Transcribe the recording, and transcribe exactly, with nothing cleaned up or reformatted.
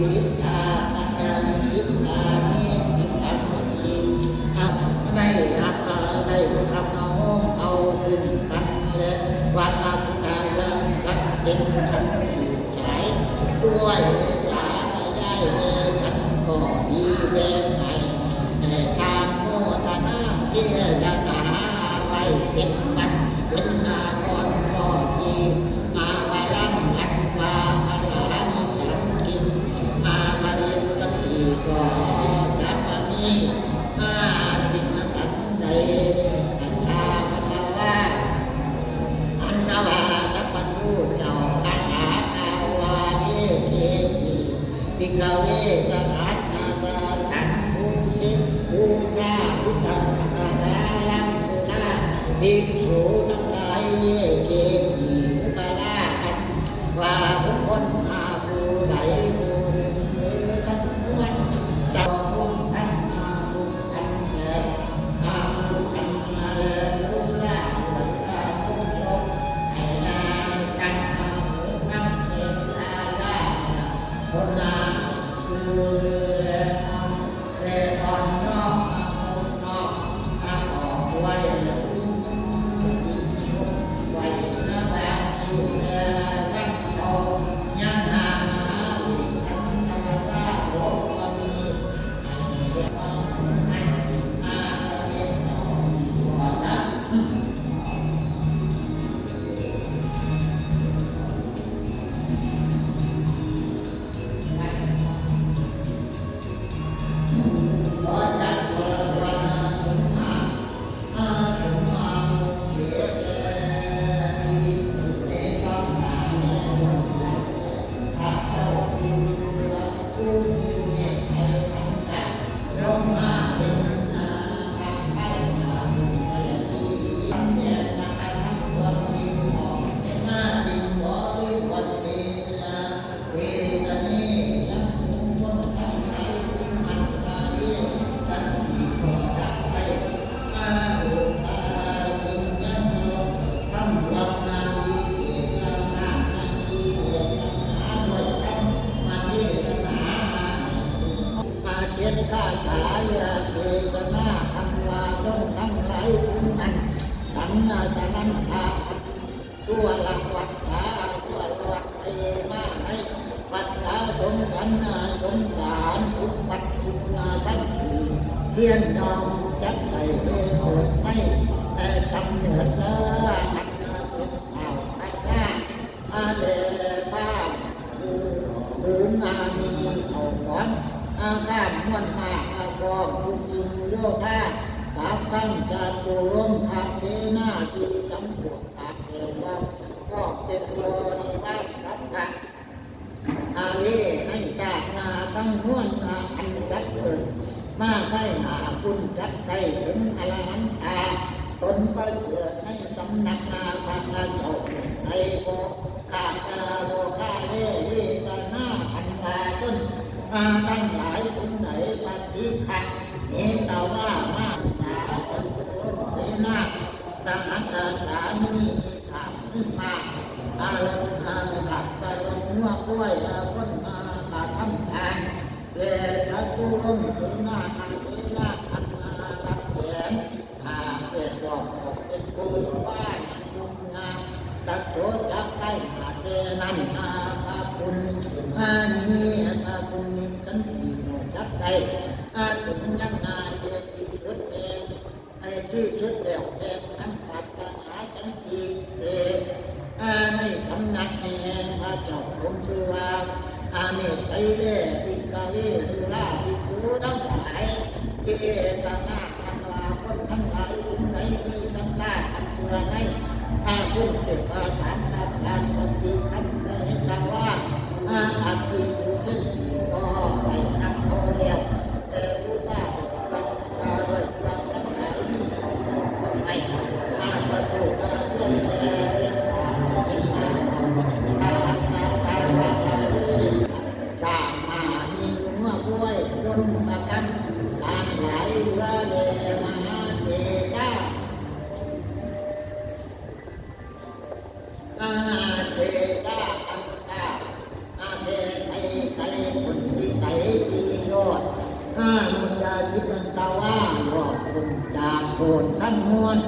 กิตตาอาการกิตตานิติธรรมมี เอาได้รับเอาได้ทำเอาเอาขึ้นกันและความเอาการรักเป็นอันสุดท้ายด้วยสาธยายในกันก็ดีแบบไหนแต่ทานโมทนาที่ได้สาไว้เป็นมันเป็นนาคอนก็ดี มาพลังอันว่าพลานิสังกิงมาปริสติก็จะมามีมาสิมาสันใดอันพาพะวาอันนาวาสัพพัญญูเจ้าพระหาภาวาเอเกหิ ภิกขเว สหัสสะสังฆุสิภูชาทิตาสหาลังสุราภิกขุทั้งหลายเยเกหิอุปราคันว่าบุคคลหาผู้ใดผู้หนึ่งหรือทั้งมวลเจ้าผู้นั้นหาผู้อันแก่หาผู้อันมาแล้วรู้แล้วไว้ตามผู้ชมให้นายตั้งคำหูคำเสนาว่า คนนาคือแลอ่อนแลอ่อนย่อมมาพบนอกมาออกไว้ผู้ผู้ผู้ผู้ผู้ไว้มาบางอยู่แลวันโตยังหามาหาอีกอันธรรมชาติโลกก็มีให้เรียกว่าคนนั้นมาตะเวนต่ออีกว่านะ มาเจ็ดคาถาเรียกเทศนาอันว่าจงทั้งหลายผู้นั้นสังนาสนันทา ตัวละวัฏฏาตัวละวัฏเทมาในวัฏฏาสงสารนาสงสารอุปัตตินาสันติเทียนนองจักไปเกิดไม่แต่กำเนิดเนื้ออันนาเป็นข่าวอันนาอาเลพาหูหูนามีเขาขอนอาข้ามมวลมากอาคองผู้กินโยธาสามตั้งจตุรงคเสนาที่สำรวจ ปากเอ่งว่าก็เป็นบริวารสัพพะอาเวในชาติหน้าทั้งมวลนาอันจักเกิดมาได้หาคุณจักได้ถึงอรหันตาตนไปเกิดในสำนักนาพระเจ้าในโลกาจาโลกาเลเวทนาอันตาจนมาทั้งหลายคุณไหนปฏิฆะเนตวามาสาเสนา สหัสสามีมีสามสิบห้าอารมณ์อารักษาลงหัวกล้วยอาคนมาปาทำทานเวลาตุรงเสนาคังเสนาคังมารับแสงหาเวทบอกออกเป็นผู้ว่าในยุคงามตัดโสจักไปหาเจนันอาภาคุณอานีอาภาคุณนิสันติโมจักไปอาถึงยังนาเจติสุดเอง ให้ที่สุดแล้วแห่งอันปรารถนาจังสีเตอาในสำนักแห่งพระเจ้าคงคือว่าอาเมตไตรเลปิกเวรุราภิกขุทั้งหลายที่เอตนาคันว่าคนทั้งหลายคุณในมีน้ำตาอันเพื่อในอาคุณเกิดมาสามประการปฏิคันเนตว่าอาอัติภูเสนก็ใส่นำเขาแล้ว สร้างมามีงัวควายคนประกันหลากหลายเรือเรื สันตวา รอบคุณจากโทษทั้งมวล